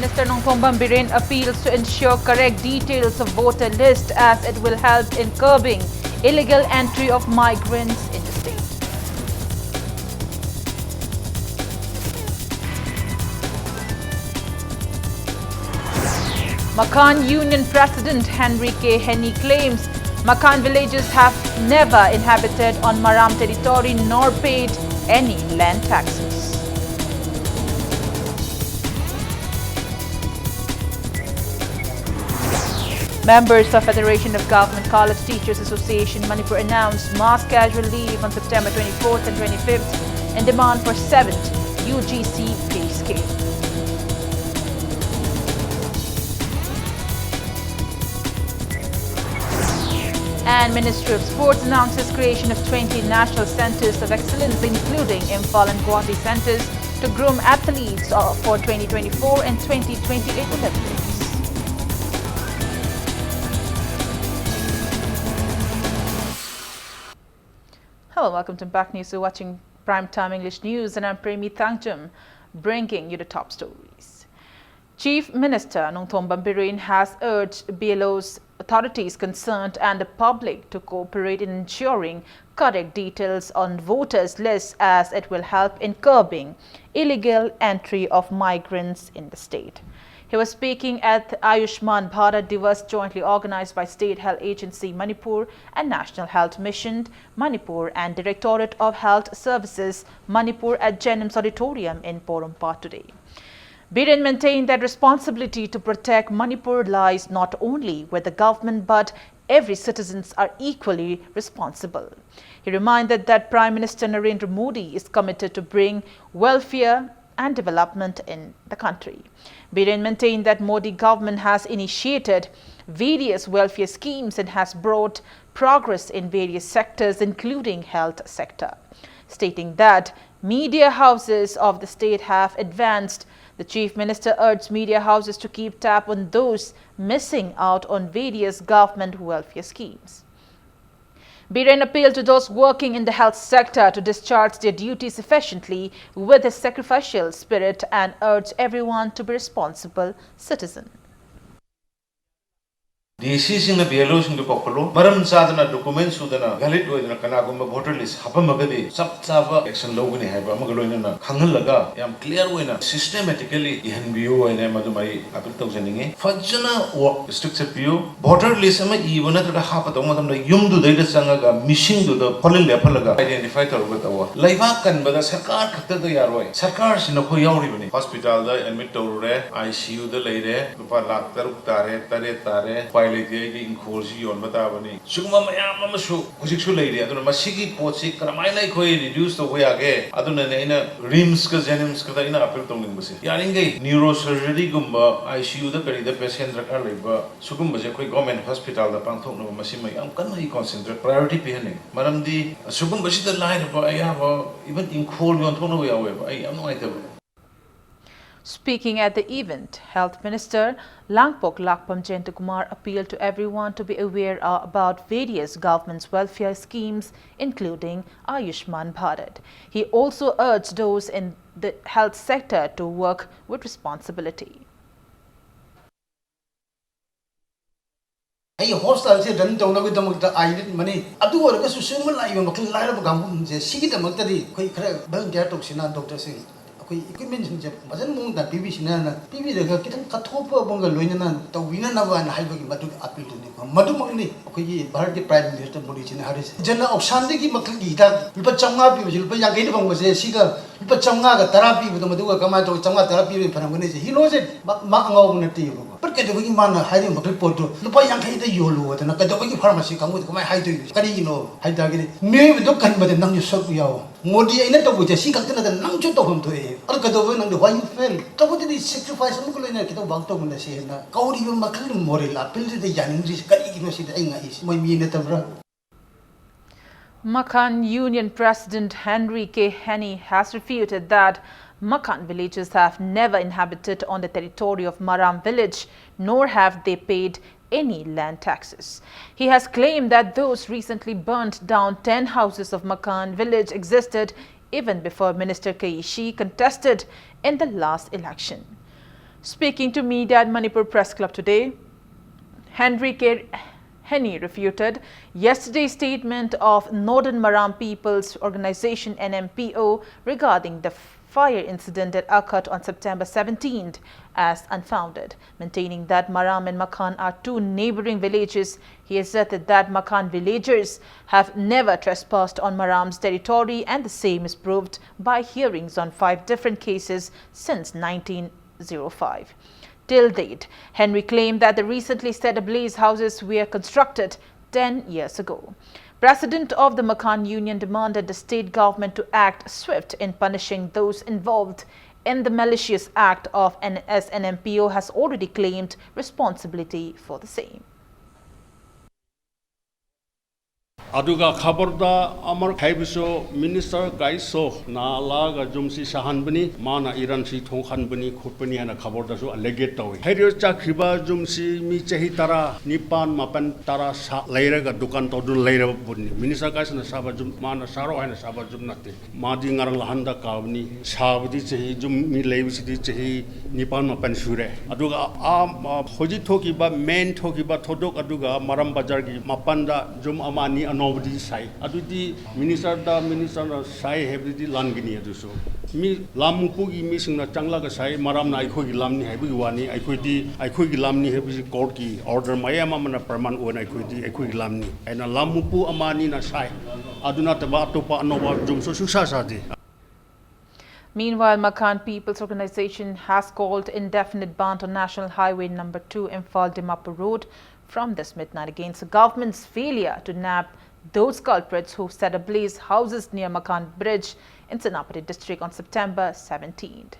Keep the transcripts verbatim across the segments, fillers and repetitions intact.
Minister Nongthombam Biren appeals to ensure correct details of voter list as it will help in curbing illegal entry of migrants in the state. Makhan Union President Henry K Hennie claims Makhan villages have never inhabited on Maram territory nor paid any land taxes. Members of Federation of Government College Teachers Association Manipur announced mass casual leave on September twenty-fourth and twenty-fifth in demand for seventh U G C pay scale. And Ministry of Sports announces creation of twenty National Centres of Excellence, including Imphal and Guwahati centres, to groom athletes uh, for twenty twenty-four and twenty twenty-eight Olympics. Hello, welcome to Impact News. You're watching Prime Time English News, and I'm Premi Thangjam, bringing you the top stories. Chief Minister Nongthombam Biren has urged B L Os, authorities concerned and the public to cooperate in ensuring correct details on voters' lists, as it will help in curbing illegal entry of migrants in the state. He was speaking at Ayushman Bharat Diwas, jointly organized by State Health Agency Manipur and National Health Mission Manipur and Directorate of Health Services Manipur at Jennings Auditorium in Porompat today. Biren maintained that responsibility to protect Manipur lies not only with the government but every citizens are equally responsible. He reminded that Prime Minister Narendra Modi is committed to bring welfare and development in the country. Biren maintained that Modi government has initiated various welfare schemes and has brought progress in various sectors, including health sector, stating that media houses of the state have advanced. The Chief Minister urged media houses to keep tab on those missing out on various government welfare schemes. Biren appealed to those working in the health sector to discharge their duties efficiently with a sacrificial spirit and urged everyone to be responsible citizen. D ꯁꯤꯁꯤꯡꯅ B L ꯑꯣꯁꯤꯡꯗꯨ ꯀꯧꯈꯠꯂꯨ꯫ ꯃꯔꯝ ꯆꯥꯗꯅ, document ꯁꯨꯗꯅ, valid ꯑꯣꯏꯗꯅ ꯀꯅꯥꯒꯨꯝꯕ voter ꯂꯤꯁ ꯍꯥꯞꯄꯝꯃꯒꯗꯤ ꯆꯞ ꯆꯥꯕ action ꯂꯧꯒꯅꯤ ꯍꯥꯏꯕ ꯑꯃꯒ ꯂꯣꯏꯅꯅ ꯈꯪꯍꯜꯂꯒ ꯌꯥꯝ ꯀ꯭ꯂꯤꯌꯥꯔ ꯑꯣꯏꯅ ꯁꯤꯁꯇꯦꯃꯦꯇꯤꯀꯦꯂꯤ ꯏꯍꯟꯕꯤꯌꯨ ꯍꯥꯏꯅ ꯃꯗꯨꯃ ꯑꯩ ꯑꯄꯤꯜ ꯇꯧꯖꯅꯤꯡꯉꯤ꯫ ꯐꯖꯅ ꯋꯥꯔꯛ ꯔꯤꯁꯇ꯭ꯔꯤꯛ ꯆꯠꯄꯤꯌꯨ꯫ ꯚꯣꯇꯔ ꯂꯤꯁ ꯑꯃ ꯏꯕ ꯅꯠꯇ꯭ꯔꯒ ꯍꯥꯞꯄ ꯇꯧꯕ ꯃꯇꯝꯗ ꯌꯨꯝꯗꯨꯗꯩꯗ ꯆꯪꯉꯒ ꯃꯤꯁꯤꯡꯗꯨꯗ ꯐꯣꯂꯤꯡ ꯂꯦꯞꯍꯜꯂꯒ ꯑꯥꯏꯗꯦꯟꯇꯤꯐꯥꯏ ꯇꯧꯔꯒ ꯇꯧꯋ꯫ ꯂꯩꯕꯥꯛ ꯀꯟꯕꯗ ꯁꯔꯀꯥꯔ ꯈꯛꯇꯗ ꯌꯥꯔꯣꯏ꯫ ꯁꯔꯀꯥꯔꯁꯤ ꯅꯈꯣꯏ ꯌꯥꯎꯔꯤꯕꯅꯤ꯫ ꯍꯣꯁꯄꯤꯇꯥꯜꯗ ꯑꯦꯗꯃꯤꯠ ꯇꯧꯔꯨꯔꯦ, ꯑꯥꯏ ꯁꯤ ꯌꯨꯗ ꯂꯩꯔꯦ, ꯂꯨꯄꯥ ꯂꯥꯛ ꯇꯔꯨꯛ ꯇꯥꯔꯦ, ꯇꯔꯦꯠ ꯇꯥꯔꯦ, ꯎꯄꯥꯏ ꯂꯩꯇꯦ, ꯑꯩꯗꯤ ꯏꯪꯈꯣꯜꯁꯤ ꯌꯣꯟꯕ ꯇꯥꯕꯅꯤ꯫ ꯁꯤꯒꯨꯝꯕ ꯃꯌꯥꯝ ꯑꯃꯁꯨ ꯍꯧꯖꯤꯛꯁꯨ ꯂꯩꯔꯤ꯫ ꯑꯗꯨꯅ ꯃꯁꯤꯒꯤ ꯄꯣꯠꯁꯤ ꯀꯔꯝꯍꯥꯏꯅ ꯑꯩꯈꯣꯏ ꯔꯤꯗ꯭ꯌꯨꯁ ꯇꯧꯕ ꯌꯥꯒꯦ? ꯑꯗꯨꯅꯅꯦ ꯑꯩꯅ ꯔꯤꯝꯁꯀ ꯖꯦꯅꯤꯝꯁꯀꯗ ꯑꯩꯅ ꯑꯄꯤꯜ ꯇꯧꯅꯤꯡꯕꯁꯦ, ꯌꯥꯔꯤꯈꯩ ꯅ꯭ꯌꯨꯔꯣ ꯁꯔꯖꯔꯤꯒꯨꯝꯕ, ꯑꯥꯏ ꯁꯤ ꯌꯨꯗ ꯀꯔꯤꯗ ꯄꯦꯁꯦꯟ ꯗꯔꯀꯥꯔ ꯂꯩꯕ ꯁꯤꯒꯨꯝꯕꯁꯦ ꯑꯩꯈꯣꯏ ꯒꯣꯔꯃꯦꯟ ꯍꯣꯁꯄꯤꯇꯥꯜꯗ ꯄꯥꯡꯊꯣꯛꯅꯕ ꯃꯁꯤꯃ ꯌꯥꯝ ꯀꯟꯅ ꯑꯩ ꯀꯣꯟꯁꯦꯟꯇ꯭ꯔꯦꯠ, ꯄ꯭ꯔꯥꯏꯌꯣꯔꯤꯇꯤ ꯄꯤꯍꯟꯅꯤꯡꯉꯤ꯫ ꯃꯔꯝꯗꯤ ꯑꯁꯤꯒꯨꯝꯕꯁꯤꯗ ꯂꯥꯏꯔꯕ ꯑꯌꯥꯕ, ꯏꯚꯟ ꯏꯪꯈꯣꯜ ꯌꯣꯟꯊꯣꯛꯅꯕ ꯌꯥꯎꯋꯦꯕ꯫ ꯑꯩ ꯌꯥꯝ ꯅꯨꯡꯉꯥꯏꯇꯕ꯫ Speaking at the event, Health Minister Langpok Lakpam Jayantakumar appealed to everyone to be aware uh, about various government's welfare schemes, including Ayushman Bharat. He also urged those in the health sector to work with responsibility. ꯑꯩ ꯍꯣꯁꯄꯤꯇꯥꯜꯁꯦ run ꯇꯧꯅꯕꯒꯤꯗꯃꯛꯇ ꯑꯥꯏ ꯅꯤꯗ money. ꯑꯗꯨ ꯑꯣꯏꯔꯒꯁꯨ ꯁꯤꯒꯨꯝꯕ ꯂꯥꯛꯏꯕ ꯃꯈꯜ ꯂꯥꯏꯔꯕ ꯀꯥꯡꯕꯨꯁꯤꯡꯁꯦ ꯁꯤꯒꯤꯗꯃꯛꯇꯗꯤ ꯑꯩꯈꯣꯏ ꯈꯔ ꯚꯣꯂꯨꯟꯇꯤꯌꯔ ꯇꯧꯁꯤꯅ ꯗꯣꯛꯇꯔꯁꯤꯡ ꯑꯩꯈꯣꯏ ꯏꯀ꯭ꯋꯤꯞꯃꯦꯟꯁꯤꯡꯁꯦ ꯐꯖꯅ ꯃꯑꯣꯡ ꯇꯥꯅ ꯄꯤꯕꯤꯁꯤꯅꯅ ꯄꯤꯕꯤꯔꯒ ꯈꯤꯇꯪ ꯀꯠꯊꯣꯛꯄ ꯑꯃꯒ ꯂꯣꯏꯅꯅ ꯇꯧꯕꯤꯅꯅꯕ ꯍꯥꯏꯅ ꯍꯥꯏꯕꯒꯤ ꯃꯗꯨꯒꯤ ꯑꯄꯤꯜꯗꯨꯅꯤ꯫ ꯃꯗꯨꯃꯛꯅꯤ ꯑꯩꯈꯣꯏꯒꯤ ꯚꯥꯔꯠꯀꯤ ꯄ꯭ꯔꯥꯏꯝ ꯃꯤꯅꯤꯁꯇꯔ ꯃꯣꯗꯤꯖꯤꯅ ꯍꯥꯏꯔꯤꯁꯦ꯫ ꯖꯟ ꯑꯧꯁꯥꯟꯗꯤꯒꯤ ꯃꯈꯜꯒꯤ ꯍꯤꯗꯥꯛ ꯂꯨꯄꯥ ꯆꯥꯝꯃꯉꯥ ꯄꯤꯕꯁꯦ ꯂꯨꯄꯥ ꯌꯥꯡꯈꯩꯗ ꯐꯪꯕꯁꯦ ꯁꯤꯒ ꯂꯨꯄꯥ ꯆꯥꯝꯃꯉꯥꯒ ꯇꯔꯥ ꯄꯤꯕꯗꯣ ꯃꯗꯨꯒ ꯀꯃꯥꯏꯅ ꯇꯧꯔꯒ ꯆꯥꯝꯃꯉꯥ ꯇꯔꯥ ꯄꯤꯕꯗꯤ ꯐꯔꯝꯒꯅꯤ ꯁꯦ꯫ ꯍꯤꯔꯣꯁꯦ ꯃꯥ ꯃꯥ ꯑꯉꯥꯎꯕ ꯅꯠꯇꯦꯕꯀꯣ꯫ ꯕꯠ ꯀꯩꯗꯧꯕꯒꯤ ꯃꯥꯅ ꯍꯥꯏꯔꯤꯕ ꯃꯈꯜ ꯄꯣꯠꯇꯣ ꯂꯨꯄꯥ ꯌꯥꯡꯈꯩꯗ ꯌꯣꯜꯂꯨ ꯍꯥꯏꯗꯅ ꯀꯩꯗꯧꯕꯒꯤ ꯐꯥꯔꯃꯥꯁꯤ ꯀꯥꯡꯕꯨꯗ ꯀꯃꯥꯏꯅ ꯍꯥꯏꯗꯣꯏꯅꯣ? ꯀꯔꯤꯒꯤꯅꯣ ꯍꯥꯏ ꯇꯥꯔꯒꯗꯤ ꯃꯤꯑꯣꯏꯕꯗꯣ ꯀꯟꯕꯗ ꯅꯪꯁꯨ ꯁꯔꯨꯛ ꯌꯥꯎ꯫ ꯃꯣꯗꯤ ꯑꯩꯅ ꯇꯧꯕꯁꯦ ꯁꯤ ꯈꯛꯇ ꯅꯠꯇꯅ ꯅꯪꯁꯨ ꯇꯧꯐꯝ ꯊꯣꯛꯑꯦ꯫ ꯑꯗꯨ ꯀꯩꯗꯧꯕꯒꯤ ꯅꯪꯗꯤ why you fail? ꯇꯧꯕꯗꯗꯤ ꯁꯦꯀ꯭ꯔꯤꯐꯥꯏꯁ ꯑꯃꯨꯛꯀ ꯂꯣꯏꯅꯅ ꯈꯤꯇꯪ ꯋꯥꯛ ꯇꯧꯃꯤꯟꯅꯁꯦꯅ ꯀꯧꯔꯤꯕ ꯃꯈꯜꯒꯤ ꯃꯣꯔꯦꯜ ꯑꯄꯤꯜꯗꯨꯗ ꯌꯥꯅꯤꯡꯗ꯭ꯔꯤꯁꯦ ꯀꯔꯤꯒꯤꯅꯣ ꯁꯤꯗ ꯑꯩ ꯉꯛꯏꯁꯦ꯫ ꯃꯣꯏ ꯃꯤ ꯅꯠꯇꯕ꯭ꯔꯥ? Makhan Union President Henry K Haney has refuted that Makhan villagers have never inhabited on the territory of Maram village, nor have they paid any land taxes. He has claimed that those recently burnt down ten houses of Makhan village existed even before Minister Keishi contested in the last election. Speaking to media at Manipur Press Club today, Henry K. Henny refuted yesterday's statement of Northern Maram People's Organization, N M P O, regarding the fire incident at Akhat on September seventeenth as unfounded, maintaining that Maram and Makhan are two neighboring villages. He asserted that Makhan villagers have never trespassed on Maram's territory, and the same is proved by hearings on five different cases since nineteen oh five. Till date, Henry claimed that the recently set ablaze houses were constructed ten years ago. President of the Makhan Union demanded the state government to act swift in punishing those involved in the malicious act of N S N M P O has already claimed responsibility for the same. ꯑꯗꯨꯒ ꯈꯕꯔꯗ ꯑꯃꯔꯛ ꯍꯥꯏꯕꯁꯨ, minister ꯀꯥꯏꯁꯣꯅ ꯂꯥꯛꯑꯒ ꯌꯨꯝꯁꯤ ꯁꯥꯍꯟꯕꯅꯤ, ꯃꯥꯅ ꯏꯔꯥꯟꯁꯤ ꯊꯣꯛꯍꯟꯕꯅꯤ ꯈꯣꯠꯄꯅꯤ ꯍꯥꯏꯅ ꯈꯕꯔꯗꯁꯨ ꯑꯦꯂꯤꯒꯦꯠ ꯇꯧꯏ꯫ ꯍꯥꯏꯔꯤꯕ ꯆꯠꯈ꯭ꯔꯤꯕ ꯌꯨꯝꯁꯤ ꯃꯤ ꯆꯍꯤ ꯇꯔꯥ ꯅꯤꯄꯥꯟ ꯃꯥꯄꯟ ꯇꯔꯥ ꯁꯥ-, ꯂꯩꯔꯒ ꯗꯨꯀꯥꯟ ꯇꯧꯗꯨꯅ ꯂꯩꯔꯕ ꯄꯣꯠꯅꯤ꯫ ꯃꯤꯅꯤꯁꯇꯔ ꯀꯥꯏꯁꯣꯅ ꯁꯥꯕ ꯌꯨꯝ, ꯃꯥꯅ ꯁꯥꯔꯣ ꯍꯥꯏꯅ ꯁꯥꯕ ꯌꯨꯝ ꯅꯠꯇꯦ꯫ ꯃꯥꯗꯤ ꯉꯔꯥꯡ ꯅꯍꯥꯟꯗ ꯀꯥꯕꯅꯤ꯫ ꯁꯥꯕꯗꯤ ꯆꯍꯤ, ꯌꯨꯝ ꯃꯤ ꯂꯩꯕꯁꯤꯗꯤ ꯆꯍꯤ ꯅꯤꯄꯥꯟ ꯃꯥꯄꯟ ꯁꯨꯔꯦ꯫ ꯑꯗꯨꯒ ꯑꯥ, ꯑꯥ, ꯍꯧꯖꯤꯛ ꯊꯣꯛꯈꯤꯕ, ꯃꯦꯟ ꯊꯣꯛꯈꯤꯕ ꯊꯧꯗꯣꯛ ꯑꯗꯨꯒ ꯃꯔꯥꯝ ꯕꯖꯥꯔꯒꯤ ꯃꯄꯥꯟꯗ ꯌꯨꯝ ꯑꯃ ꯑꯅꯤ ꯑꯅꯧꯕꯗꯤ ꯁꯥꯏ꯫ ꯑꯗꯨꯗꯤ ꯃꯤꯅꯤꯁꯇꯔꯗ, ꯃꯤꯅꯤꯁꯇꯔꯅ ꯁꯥꯏ ꯍꯥꯏꯕꯗꯨꯗꯤ ꯂꯥꯟꯒꯅꯤ꯫ ꯑꯗꯨꯁꯨ ꯃꯤ ꯂꯝ ꯃꯄꯨꯒꯤ ꯃꯤꯁꯤꯡꯅ ꯆꯪꯂꯒ ꯁꯥꯏ, ꯃꯔꯥꯝꯅ ꯑꯩꯈꯣꯏꯒꯤ ꯂꯝꯅꯤ ꯍꯥꯏꯕꯒꯤ ꯋꯥꯅꯤ꯫ ꯑꯩꯈꯣꯏꯗꯤ, ꯑꯩꯈꯣꯏꯒꯤ ꯂꯝꯅꯤ ꯍꯥꯏꯕꯁꯤ ꯀꯣꯔꯠꯀꯤ ꯑꯣꯔꯗꯔ ꯃꯌꯥꯝ ꯑꯃꯅ ꯄ꯭ꯔꯃꯥꯟ ꯑꯣꯏꯅ ꯑꯩꯈꯣꯏꯗꯤ ꯑꯩꯈꯣꯏꯒꯤ ꯂꯝꯅꯤ ꯍꯥꯏꯅ ꯂꯝ ꯃꯄꯨ ꯑꯃ ꯑꯅꯤꯅ ꯁꯥꯏ꯫ ꯑꯗꯨ ꯅꯠꯇꯕ ꯑꯇꯣꯞꯄ ꯑꯅꯧꯕ ꯌꯨꯝꯁꯨ ꯁꯨꯡꯁꯥ ꯁꯥꯗꯦ꯫ Meanwhile, Makhan People's Organization has called indefinite ban on National Highway number two, Imphal Dimapur Road, from this midnight against the government's failure to nab those culprits who set ablaze houses near Makhan Bridge in Senapati district on September seventeenth.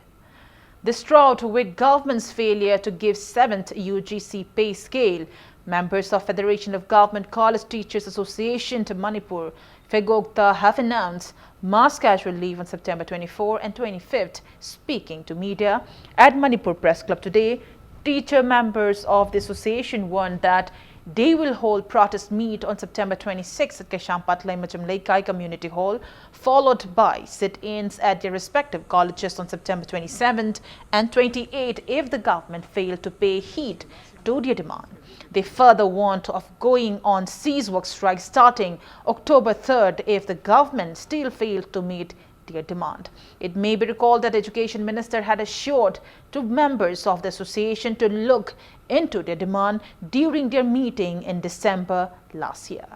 Distraught with government's failure to give seventh U G C pay scale, members of Federation of Government College Teachers Association to Manipur, FEGOGTA, have announced mass casual leave on September twenty-fourth and twenty-fifth. Speaking to media at Manipur Press Club today, Teacher members of the association warned that they will hold protest meet on September twenty-sixth at Kesham Patlai Macham Leikai Community Hall, followed by sit-ins at their respective colleges on September twenty-seventh and twenty-eighth if the government failed to pay heed to their demand. They further warned of going on cease work strike starting October third if the government still failed to meet their demand. It may be recalled that Education Minister had assured to members of the association to look into their demand during their meeting in December last year.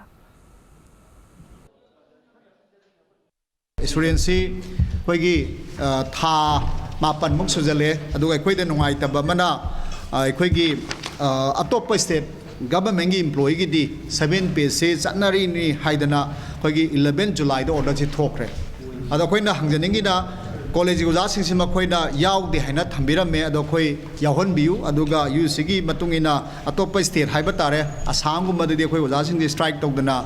Studentꯁꯤ ꯑꯩꯈꯣꯏꯒꯤ ꯊꯥ ꯃꯥꯄꯟꯃꯨꯛ ꯁꯨꯖꯜꯂꯦ꯫ ꯑꯗꯨꯒ ꯑꯩꯈꯣꯏꯗ ꯅꯨꯡꯉꯥꯏꯇꯕ ꯑꯃꯅ ꯑꯩꯈꯣꯏꯒꯤ ꯑꯇꯣꯞꯄ state governmentꯀꯤ employeeꯒꯤꯗꯤ seven payꯁꯤ ꯆꯠꯅꯔꯤꯅꯤ ꯍꯥꯏꯗꯅ ꯑꯩꯈꯣꯏꯒꯤ eleven Julyꯗ orderꯁꯤ ꯊꯣꯛꯈ꯭ꯔꯦ꯫ ꯑꯗꯣ ꯑꯩꯈꯣꯏꯅ ꯍꯪꯖꯅꯤꯡꯉꯤꯅ collegeꯀꯤ ꯑꯣꯖꯥꯁꯤꯡꯁꯤ ꯃꯈꯣꯏꯅ ꯌꯥꯎꯗꯦ ꯍꯥꯏꯅ ꯊꯝꯕꯤꯔꯝꯃꯦ꯫ ꯑꯗꯣ ꯑꯩꯈꯣꯏ ꯌꯥꯎꯍꯟꯕꯤꯌꯨ꯫ ꯑꯗꯨꯒ UGCꯒꯤ ꯃꯇꯨꯡ ꯏꯟꯅ ꯑꯇꯣꯞꯄ state ꯍꯥꯏꯕ ꯇꯥꯔꯦ, ꯑꯁꯥꯝꯒꯨꯝꯕꯗꯗꯤ ꯑꯩꯈꯣꯏ ꯑꯣꯖꯥꯁꯤꯡꯁꯤ strike ꯇꯧꯗꯅ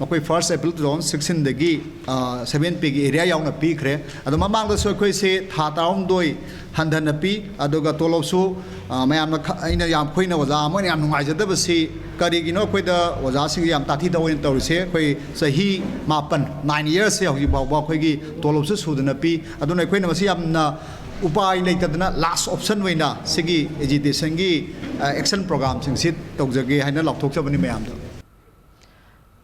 ꯃꯈꯣꯏ first April two thousand sixteenꯗꯒꯤ seven payꯒꯤ area ꯌꯥꯎꯅ ꯄꯤꯈ꯭ꯔꯦ꯫ ꯑꯗꯣ ꯃꯃꯥꯡꯗꯁꯨ ꯑꯩꯈꯣꯏꯁꯦ ꯊꯥ ꯇꯔꯥꯍꯨꯝꯗꯣꯏ ꯍꯟꯊꯅ ꯄꯤ꯫ ꯑꯗꯨꯒ ꯇꯣꯂꯣꯞꯁꯨ ꯃꯌꯥꯝꯅ ꯑꯩꯅ ꯌꯥꯝ ꯑꯩꯈꯣꯏꯅ ꯑꯣꯖꯥ ꯑꯃ ꯑꯣꯏꯅ ꯌꯥꯝ ꯅꯨꯡꯉꯥꯏꯖꯗꯕꯁꯤ ꯀꯔꯤꯒꯤꯅꯣ ꯑꯩꯈꯣꯏꯗ ꯑꯣꯖꯥꯁꯤꯡꯁꯦ ꯌꯥꯝ ꯇꯥꯊꯤ ꯇꯥꯑꯣꯏꯅ ꯇꯧꯔꯤꯁꯦ꯫ ꯑꯩꯈꯣꯏ ꯆꯍꯤ ꯃꯥꯄꯟ, nine yearsꯁꯦ ꯍꯧꯖꯤꯛ ꯐꯥꯎꯕ ꯑꯩꯈꯣꯏꯒꯤ ꯇꯣꯂꯣꯞꯁꯨ ꯁꯨꯗꯅ ꯄꯤ꯫ ꯑꯗꯨꯅ ꯑꯩꯈꯣꯏꯅ ꯃꯁꯤ ꯌꯥꯝꯅ ꯎꯄꯥꯏ ꯂꯩꯇꯗꯅ last option ꯑꯣꯏꯅ ꯁꯤꯒꯤ agitationꯒꯤ action programmeꯁꯤꯡꯁꯤ ꯇꯧꯖꯒꯦ ꯍꯥꯏꯅ ꯂꯥꯎꯊꯣꯛꯆꯕꯅꯤ ꯃꯌꯥꯝꯗ꯫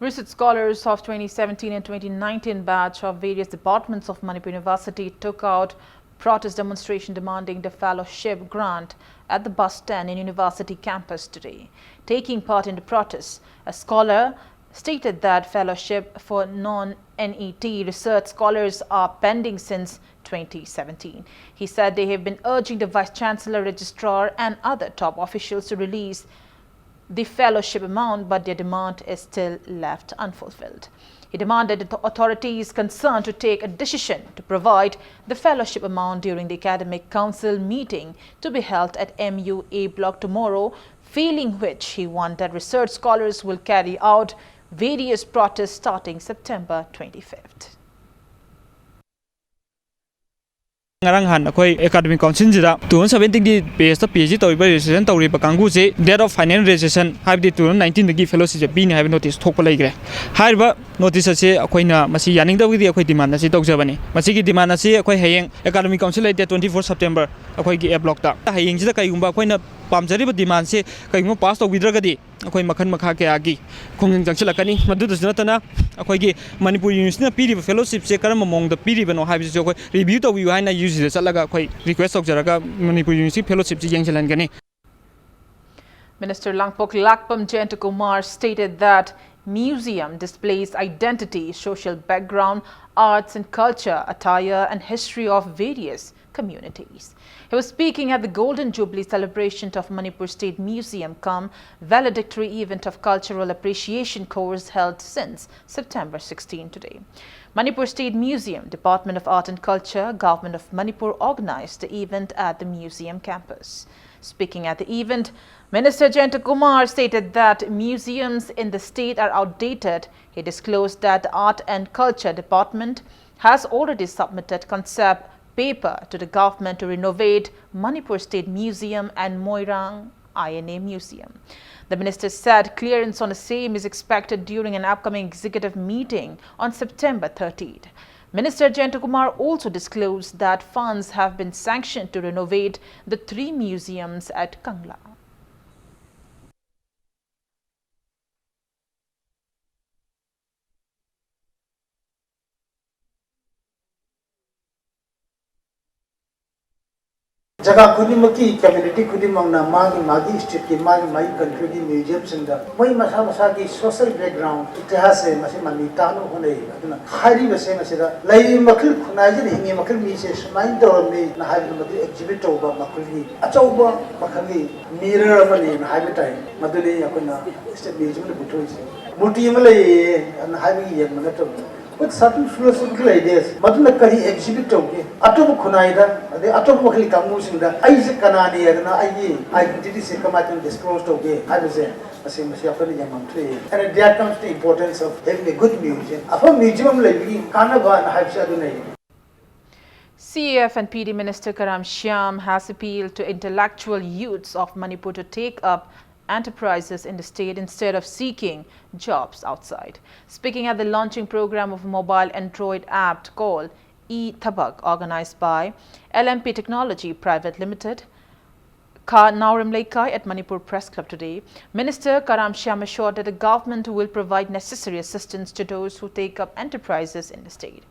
Research scholars of twenty seventeen and twenty nineteen batch of various departments of Manipur University took out protest demonstration demanding the fellowship grant at the bus stand in university campus today. Taking part in the protest, a scholar stated that fellowship for non-NET research scholars are pending since twenty seventeen. He said they have been urging the Vice Chancellor, Registrar and other top officials to release the fellowship amount, but their demand is still left unfulfilled. He demanded the authorities concerned to take a decision to provide the fellowship amount during the Academic Council meeting to be held at MUA block tomorrow, failing which he warned that research scholars will carry out various protests starting September twenty-fifth. ꯉꯔꯥꯡ ꯅꯍꯥꯟ ꯑꯩꯈꯣꯏ academic ꯀꯥꯎꯟꯁꯤꯜꯁꯤꯗ two thousand seventeen ꯒꯤ batch ꯇ PhD ꯇꯧꯔꯤꯕ registration ꯇꯧꯔꯤꯕ ꯀꯥꯡꯕꯨꯁꯦ date of final registration, ꯍꯥꯏꯕꯗꯤ two thousand nineteen ꯗꯒꯤ fellowship ꯁꯦ ꯄꯤꯅꯤ ꯍꯥꯏꯕ notice ꯊꯣꯛꯄ ꯂꯩꯈ꯭ꯔꯦ꯫ ꯍꯥꯏꯔꯤꯕ notice ꯑꯁꯤ ꯑꯩꯈꯣꯏꯅ ꯃꯁꯤ ꯌꯥꯅꯤꯡꯗꯕꯒꯤ ꯑꯩꯈꯣꯏ demand ꯑꯁꯤ ꯇꯧꯖꯕꯅꯤ꯫ ꯃꯁꯤꯒꯤ demand ꯑꯁꯤ ꯑꯩꯈꯣꯏ ꯍꯌꯦꯡ ꯑꯦꯀꯥꯗꯃꯤꯛ ꯀꯥꯎꯟꯁꯤꯜ ꯂꯩꯇꯦ, twenty four September ꯑꯩꯈꯣꯏꯒꯤ A block ꯇ꯫ ꯍꯌꯦꯡꯁꯤꯗ ꯀꯩꯒꯨꯝꯕ ꯑꯩꯈꯣꯏꯅ ꯄꯥꯝꯖꯔꯤꯕ demand ꯁꯦ ꯀꯩꯒꯨꯝꯕ pass ꯇꯧꯕꯤꯗ꯭ꯔꯒꯗꯤ ꯑꯩꯈꯣꯏ ꯃꯈꯜ ꯃꯈꯥ ꯀꯌꯥꯒꯤ ꯈꯣꯡꯖꯪ ꯆꯪꯁꯤꯜꯂꯛꯀꯅꯤ꯫ ꯃꯗꯨꯗꯁꯨ ꯅꯠꯇꯅ ꯑꯩꯈꯣꯏꯒꯤ ꯃꯅꯤꯄꯨꯔ ꯌꯨꯅꯤꯚꯔꯁꯤꯇꯤꯅ ꯄꯤꯔꯤꯕ fellowship ꯁꯦ ꯀꯔꯝꯕ ꯃꯑꯣꯡꯗ ꯄꯤꯔꯤꯕꯅꯣ ꯍꯥꯏꯕꯁꯤꯁꯨ ꯑꯩꯈꯣꯏ review ꯇꯧꯕꯤꯌꯨ ꯍꯥꯏꯅ UGC ꯗ ꯆꯠꯂꯒ ꯑꯩꯈꯣꯏ request ꯇꯧꯖꯔꯒ Manipur university fellowship say ꯌꯦꯡꯁꯤꯜꯍꯟꯒꯅꯤ꯫ Minister Langpoklakpam Jayantakumar stated that museum displays identity, social background, arts and culture, attire and history of various communities. He was speaking at the Golden Jubilee celebration of Manipur State Museum cum valedictory event of cultural appreciation course held since September sixteen today. Manipur State Museum, Department of Art and Culture, Government of Manipur organized the event at the museum campus. Speaking at the event, Minister Jayantakumar stated that museums in the state are outdated. He disclosed that the Art and Culture Department has already submitted concept paper to the government to renovate Manipur State Museum and Moirang INA Museum. The minister said clearance on the same is expected during an upcoming executive meeting on September thirteenth. Minister Jayantakumar also disclosed that funds have been sanctioned to renovate the three museums at Kangla. ꯖꯒꯥ ꯈꯨꯗꯤꯡꯃꯛꯀꯤ community ꯈꯨꯗꯤꯡꯃꯛꯅ ꯃꯥꯒꯤ ꯃꯥꯒꯤ stateꯀꯤ, ꯃꯥꯒꯤ ꯃꯥꯒꯤ countryꯒꯤ museumꯁꯤꯡꯗ ꯃꯣꯏ ꯃꯁꯥ ꯃꯁꯥꯒꯤ social background, ꯏꯇꯤꯍꯥꯁꯁꯦ ꯃꯁꯤ ꯃꯃꯤ ꯇꯥꯅꯕ ꯍꯣꯠꯅꯩ꯫ ꯑꯗꯨꯅ ꯍꯥꯏꯔꯤꯕꯁꯦ ꯃꯁꯤꯗ ꯂꯩꯔꯤꯕ ꯃꯈꯜ, ꯈꯨꯟꯅꯥꯏꯁꯤꯗ ꯍꯤꯡꯉꯤ ꯃꯈꯜ ꯃꯤꯁꯦ ꯁꯨꯃꯥꯏꯅ ꯇꯧꯔꯝꯃꯤꯅ ꯍꯥꯏꯕꯗꯨ ꯃꯗꯨ exhibit ꯇꯧꯕ ꯃꯈꯣꯏꯒꯤ ꯑꯆꯧꯕ ꯃꯈꯜꯒꯤ mirror ꯑꯃꯅꯤꯅ ꯍꯥꯏꯕ ꯇꯥꯏ꯫ ꯃꯗꯨꯅꯤ ꯑꯩꯈꯣꯏꯅ state museumꯗ ꯄꯨꯊꯣꯛꯏꯁꯦ꯫ ꯃꯨꯔꯇꯤ ꯑꯃ ꯂꯩꯌꯦ ꯑꯗꯨꯅ ꯍꯥꯏꯕꯒꯤ ꯌꯦꯡꯕ ꯅꯠꯇꯕ, with certain philosophical ideas, ꯃꯗꯨꯅ ꯀꯔꯤ exhibit ꯇꯧꯒꯦ? ꯑꯇꯣꯞꯄ ꯈꯨꯟꯅꯥꯏꯗ, ꯑꯗꯩ ꯑꯇꯣꯞꯄ ꯃꯈꯜꯒꯤ ꯀꯥꯡꯕꯨꯁꯤꯡꯗ ꯑꯩꯁꯦ ꯀꯅꯥꯅꯤ ꯍꯥꯏꯗꯅ ꯑꯩꯒꯤ identityꯁꯦ ꯀꯃꯥꯏꯅ ꯇꯧꯅ disclose ꯇꯧꯒꯦ ꯍꯥꯏꯕꯁꯦ, ꯃꯁꯤ, ꯃꯁꯤ ꯑꯩꯈꯣꯏꯅ ꯌꯦꯡꯐꯝ ꯊꯣꯛꯏ꯫ And there comes the importance of having a good museum. ꯑꯐꯕ museum ꯑꯃ ꯂꯩꯕꯒꯤ ꯀꯥꯟꯅꯕ ꯍꯥꯏꯕꯁꯦ ꯑꯗꯨꯅ C A F and P D Minister Karam Shyam has appealed to intellectual youths of Manipur to take up enterprises in the state instead of seeking jobs outside. Speaking at the launching program of a mobile Android app called E-Thabak, organized by L M P Technology Private Limited, Kha Naorim Leikai at Manipur Press Club today, Minister Karam Shyam assured that the government will provide necessary assistance to those who take up enterprises in the state.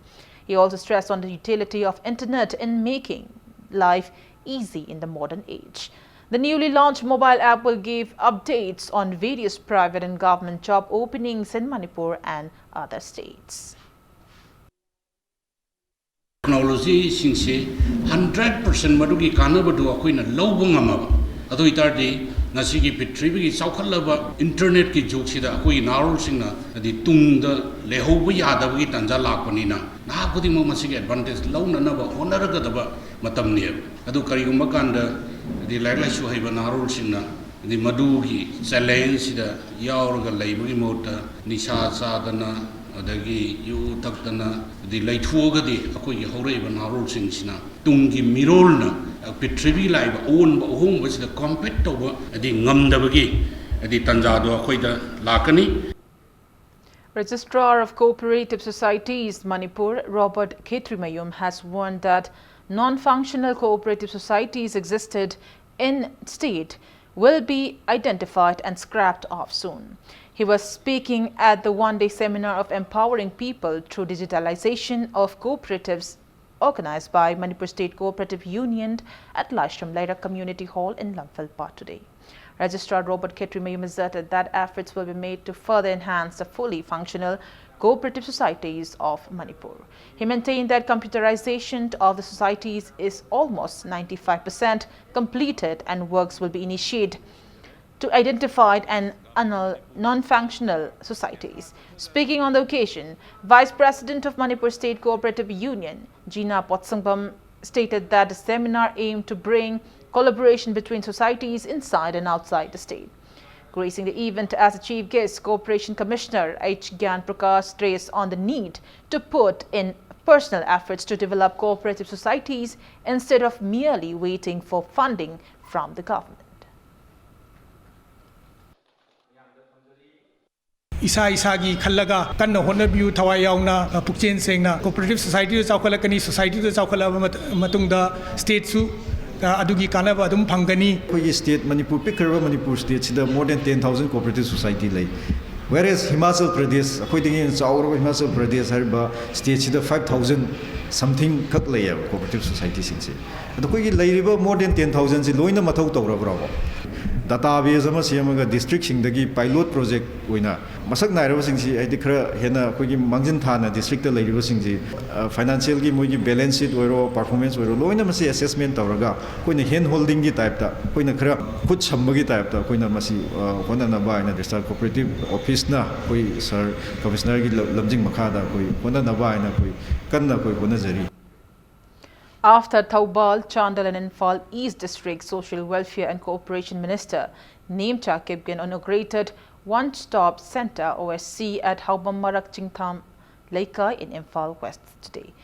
He also stressed on the utility of internet in making life easy in the modern age. The newly launched mobile app will give updates on various private and government job openings in Manipur and other states. Technologyꯁꯤꯡꯁꯦ hundred percent ꯃꯗꯨꯒꯤ ꯀꯥꯟꯅꯕꯗꯨ ꯑꯩꯈꯣꯏꯅ ꯂꯧꯕ ꯉꯝꯃꯕ ꯑꯗꯨ ꯑꯣꯏꯇꯥꯔꯗꯤ ꯉꯁꯤꯒꯤ ꯄ꯭ꯔꯤꯊꯤꯕꯤꯒꯤ ꯆꯥꯎꯈꯠꯂꯕ internetꯀꯤ ꯖꯨꯒꯁꯤꯗ ꯑꯩꯈꯣꯏꯒꯤ ꯅꯍꯥꯔꯣꯜꯁꯤꯡꯅ ꯍꯥꯏꯗꯤ ꯇꯨꯡꯗ ꯂꯩꯍꯧꯕ ꯌꯥꯗꯕꯒꯤ ꯇꯥꯟꯖꯥ ꯂꯥꯛꯄꯅꯤꯅ ꯅꯍꯥ ꯈꯨꯗꯤꯡꯃꯛ ꯃꯁꯤꯒꯤ advantage ꯂꯧꯅꯅꯕ ꯍꯣꯠꯅꯔꯒꯗꯕ ꯃꯇꯝꯅꯦꯕ꯫ ꯑꯗꯨ ꯀꯔꯤꯒꯨꯝꯕ ꯀꯥꯟꯗ ꯍꯥꯏꯗꯤ ꯂꯥꯏꯔꯤꯛ ꯂꯥꯏꯁꯨ ꯍꯩꯕ ꯅꯍꯥꯔꯣꯜꯁꯤꯡꯅ ꯍꯥꯏꯗꯤ ꯃꯗꯨꯒꯤ challengeꯁꯤꯗ ꯌꯥꯎꯔꯒ ꯂꯩꯕꯒꯤ ꯃꯍꯨꯠꯇ ꯅꯤꯁꯥ ꯆꯥꯗꯅ ꯑꯗꯒꯤ ꯌꯨ ꯊꯛꯇꯅ ꯍꯥꯏꯗꯤ ꯂꯩꯊꯣꯛꯑꯒꯗꯤ ꯑꯩꯈꯣꯏꯒꯤ ꯍꯧꯔꯛꯏꯕ ꯅꯍꯥꯔꯣꯜꯁꯤꯡꯁꯤꯅ ꯇꯨꯡꯒꯤ ꯃꯤꯔꯣꯜꯅ ꯄ꯭ꯔꯤꯊꯤꯕꯤ ꯂꯥꯛꯏꯕ ꯑꯑꯣꯟꯕ ꯑꯍꯣꯡꯕꯁꯤꯗ compete ꯇꯧꯕ ꯍꯥꯏꯗꯤ ꯉꯝꯗꯕꯒꯤ ꯍꯥꯏꯗꯤ ꯇꯥꯟꯖꯥꯗꯣ ꯑꯩꯈꯣꯏꯗ ꯂꯥꯛꯀꯅꯤ꯫ Registrar of Cooperative Societies, Manipur, Robert Khetrimayum, has warned that non-functional cooperative societies existed in state will be identified and scrapped off soon. He was speaking at the one-day seminar of empowering people through digitalization of cooperatives organized by Manipur State Cooperative Union at Laishram Leirak Community Hall in Lamphel Park today. Registrar Robert Khetrimayum asserted that efforts will be made to further enhance the fully functional cooperative societies of Manipur. He maintained that computerization of the societies is almost ninety-five percent completed and works will be initiated to identify and annul non-functional societies. Speaking on the occasion, Vice President of Manipur State Cooperative Union, Jina Potsangbam, stated that the seminar aimed to bring collaboration between societies inside and outside the state. Gracing the event as a chief guest, Cooperation Commissioner H Gyan Prakash stressed on the need to put in personal efforts to develop cooperative societies instead of merely waiting for funding from the government. ꯏꯁꯥ ꯏꯁꯥꯒꯤ ꯈꯜꯂꯒ ꯀꯟꯅ ꯍꯣꯠꯅꯕꯤꯌꯨ꯫ ꯊꯋꯥꯏ ꯌꯥꯎꯅ, ꯑ, ꯄꯨꯛꯆꯦꯜ ꯁꯦꯡꯅ꯫ Cooperative societyꯗꯨ ꯆꯥꯎꯈꯠꯂꯛꯀꯅꯤ꯫ Societyꯗꯨ ꯆꯥꯎꯈꯠꯂꯛꯑꯕ ꯃꯇꯨꯡꯗ stateꯁꯨ, ꯑ, ꯑꯗꯨꯒꯤ ꯀꯥꯟꯅꯕ ꯑꯗꯨꯝ ꯐꯪꯒꯅꯤ꯫ ꯑꯩꯈꯣꯏꯒꯤ state Manipur, ꯄꯤꯛꯈ꯭ꯔꯕ Manipur stateꯁꯤꯗ more than ten thousand cooperative society ꯂꯩ꯫ Whereas ꯍꯤꯃꯥꯆꯜ ꯄ꯭ꯔꯗꯦꯁ, ꯑꯩꯈꯣꯏꯗꯒꯤ ꯍꯦꯟꯅ ꯆꯥꯎꯔꯕ ꯍꯤꯃꯥꯆꯜ ꯄ꯭ꯔꯗꯦꯁ ꯍꯥꯏꯔꯤꯕ stateꯁꯤꯗ five thousand something ꯈꯛ ꯂꯩꯌꯦꯕ cooperative societyꯁꯤꯡꯁꯦ꯫ ꯑꯗꯣ ꯑꯩꯈꯣꯏꯒꯤ ꯂꯩꯔꯤꯕ more than ten thousandꯁꯤ ꯂꯣꯏꯅ ꯃꯊꯧ ꯇꯧꯔꯕ꯭ꯔꯣ? Database ꯑꯃ ꯁꯦꯝꯃꯒ districtꯁꯤꯡꯗꯒꯤ pilot project ꯑꯣꯏꯅ ꯃꯁꯛ ꯅꯥꯏꯔꯕꯁꯤꯡꯁꯤ, ꯍꯥꯏꯗꯤ, ꯈꯔ ꯍꯦꯟꯅ ꯑꯩꯈꯣꯏꯒꯤ ꯃꯥꯡꯖꯤꯟ ꯊꯥꯅ districtꯇ ꯂꯩꯔꯤꯕꯁꯤꯡꯁꯤ, ꯑ, financialꯒꯤ ꯃꯣꯏꯒꯤ balance sheet ꯑꯣꯏꯔꯣ, performance ꯑꯣꯏꯔꯣ, ꯂꯣꯏꯅ ꯃꯁꯤ assessment ꯇꯧꯔꯒ ꯑꯩꯈꯣꯏꯅ hand holdingꯒꯤ typeꯇ, ꯑꯩꯈꯣꯏꯅ ꯈꯔ ꯈꯨꯠ ꯁꯝꯕꯒꯤ typeꯇ ꯑꯩꯈꯣꯏꯅ ꯃꯁꯤ, ꯑ, ꯍꯣꯠꯅꯅꯕ ꯍꯥꯏꯅ district cooperative officeꯅ ꯑꯩꯈꯣꯏ sir commissionerꯒꯤ ꯂꯝ-, ꯂꯝꯖꯤꯡ ꯃꯈꯥꯗ ꯑꯩꯈꯣꯏ ꯍꯣꯠꯅꯅꯕ ꯍꯥꯏꯅ ꯑꯩꯈꯣꯏ ꯀꯟꯅ ꯑꯩꯈꯣꯏ ꯍꯣꯠꯅꯖꯔꯤ꯫ After Thoubal, Chandel and Imphal East District, Social Welfare and Cooperation Minister Nemcha Kipgen inaugurated One Stop Center, O S C, at Haobam Marak Chingtham Leikai in Imphal West today.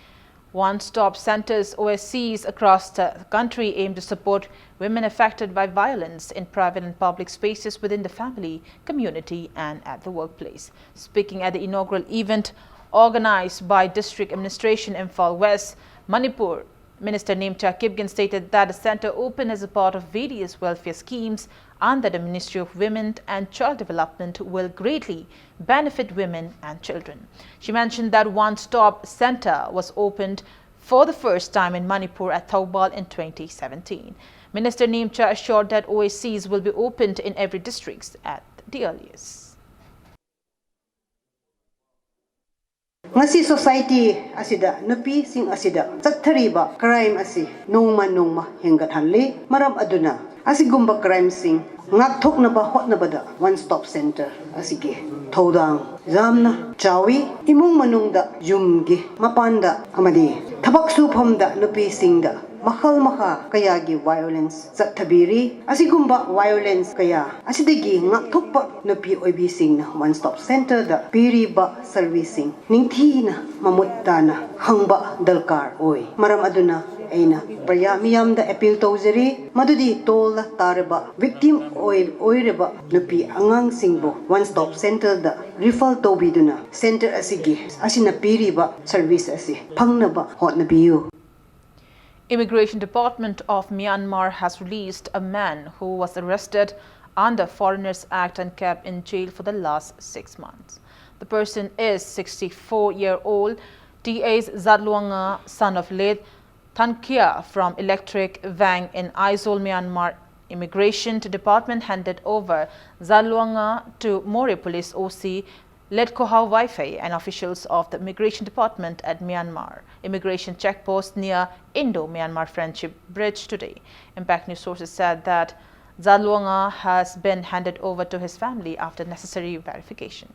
One Stop Centers, O S Cs, across the country aim to support women affected by violence in private and public spaces within the family, community, and at the workplace. Speaking at the inaugural event organized by District Administration Imphal West, Manipur, Minister Nemcha Kipgen stated that the center opened as a part of various welfare schemes under the Ministry of Women and Child Development will greatly benefit women and children. She mentioned that One Stop Center was opened for the first time in Manipur at Thoubal in twenty seventeen. Minister Nemcha assured that O S Cs will be opened in every district at the earliest. ꯉꯁꯤ society ꯑꯁꯤꯗ ꯅꯨꯄꯤꯁꯤꯡ ꯑꯁꯤꯗ ꯆꯠꯊꯔꯤꯕ crime ꯑꯁꯤ ꯅꯣꯡꯃ ꯅꯣꯡꯃ ꯍꯦꯟꯒꯠꯍꯜꯂꯤ꯫ ꯃꯔꯝ ꯑꯗꯨꯅ ꯑꯁꯤꯒꯨꯝꯕ crimeꯁꯤꯡ ꯉꯥꯛꯊꯣꯛꯅꯕ ꯍꯣꯠꯅꯕꯗ One Stop Center ꯑꯁꯤꯒꯤ ꯊꯧꯗꯥꯡ ꯌꯥꯝꯅ ꯆꯥꯎꯏ꯫ ꯏꯃꯨꯡ ꯃꯅꯨꯡꯗ, ꯌꯨꯝꯒꯤ ꯃꯄꯥꯟꯗ ꯑꯃꯗꯤ ꯊꯕꯛ ꯁꯨꯐꯝꯗ ꯅꯨꯄꯤꯁꯤꯡꯗ ꯃꯈꯜ ꯃꯈꯥ ꯀꯌꯥꯒꯤ violence ꯆꯠꯊꯕꯤꯔꯤ꯫ ꯑꯁꯤꯒꯨꯝꯕ violence ꯀꯌꯥ ꯑꯁꯤꯗꯒꯤ ꯉꯥꯛꯊꯣꯛꯄ ꯅꯨꯄꯤ ꯑꯣꯏꯕꯤꯁꯤꯡꯅ One Stop Centreꯗ ꯄꯤꯔꯤꯕ serviceꯁꯤꯡ ꯅꯤꯡꯊꯤꯅ ꯃꯃꯨꯠ ꯇꯥꯅ ꯈꯪꯕ ꯗꯔꯀꯥꯔ ꯑꯣꯏ꯫ ꯃꯔꯝ ꯑꯗꯨꯅ ꯑꯩꯅ ꯄ꯭ꯔꯖꯥ ꯃꯤꯌꯥꯝꯗ appeal ꯇꯧꯖꯔꯤ, ꯃꯗꯨꯗꯤ ꯇꯣꯜꯂ ꯇꯥꯔꯕ victim ꯑꯣꯏ-, ꯑꯣꯏꯔꯕ ꯅꯨꯄꯤ ꯑꯉꯥꯡꯁꯤꯡꯕꯨ One Stop Centreꯗ refer ꯇꯧꯕꯤꯗꯨꯅ centre ꯑꯁꯤꯒꯤ, ꯑꯁꯤꯅ ꯄꯤꯔꯤꯕ service ꯑꯁꯤ ꯐꯪꯅꯕ ꯍꯣꯠꯅꯕꯤꯌꯨ꯫ Immigration Department of Myanmar has released a man who was arrested under Foreigners Act and kept in jail for the last six months. The person is sixty-four-year-old T S Zalwanga, son of late Thankhya from Electric Vang in Aizawl, Myanmar. Immigration Department handed over Zalwanga to Moreh Police O C Letkohau Vaifei and officials of the Immigration Department at Myanmar Immigration Check Post near Indo-Myanmar Friendship Bridge today. Impact News sources said that Zalwanga has been handed over to his family after necessary verification.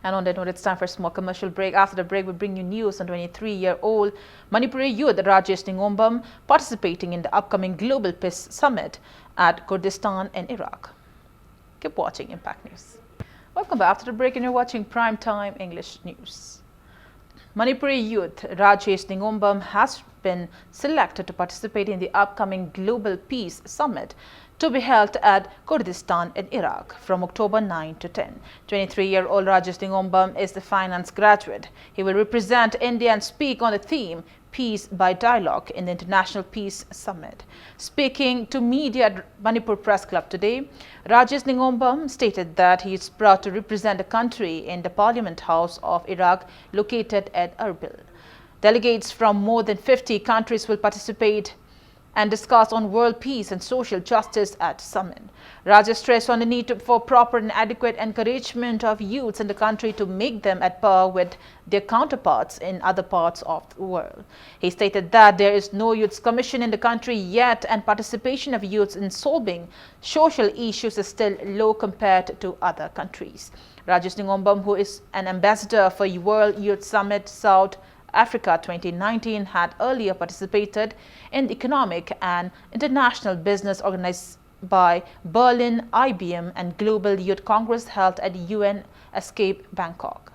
And on that note, it's time for a small commercial break. After the break, we bring you news on twenty-three-year-old Manipuri youth Rajesh Ningombam participating in the upcoming Global Peace Summit at Kurdistan in Iraq. Keep watching Impact News. Welcome back after the break, and you're watching Prime Time English News. Manipuri youth Rajesh Ningombam has been selected to participate in the upcoming Global Peace Summit to be held at Kurdistan in Iraq from October nine to ten. Twenty-three-year-old Rajesh Ningombam is the finance graduate. He will represent India and speak on the theme Peace by Dialogue in the International Peace Summit. Speaking to media at Manipur Press Club today, Rajesh Ningombam stated that he is proud to represent the country in the Parliament House of Iraq located at Erbil. Delegates from more than fifty countries will participate and discuss on world peace and social justice at summit. Rajesh stressed on the need to, for proper and adequate encouragement of youths in the country to make them at par with their counterparts in other parts of the world. He stated that there is no youth commission in the country yet, and participation of youths in solving social issues is still low compared to other countries. Rajesh Ningombam, who is an ambassador for World Youth Summit South Africa twenty nineteen, had earlier participated in the economic and international business organized by Berlin I B M and Global Youth Congress held at U N Escape Bangkok.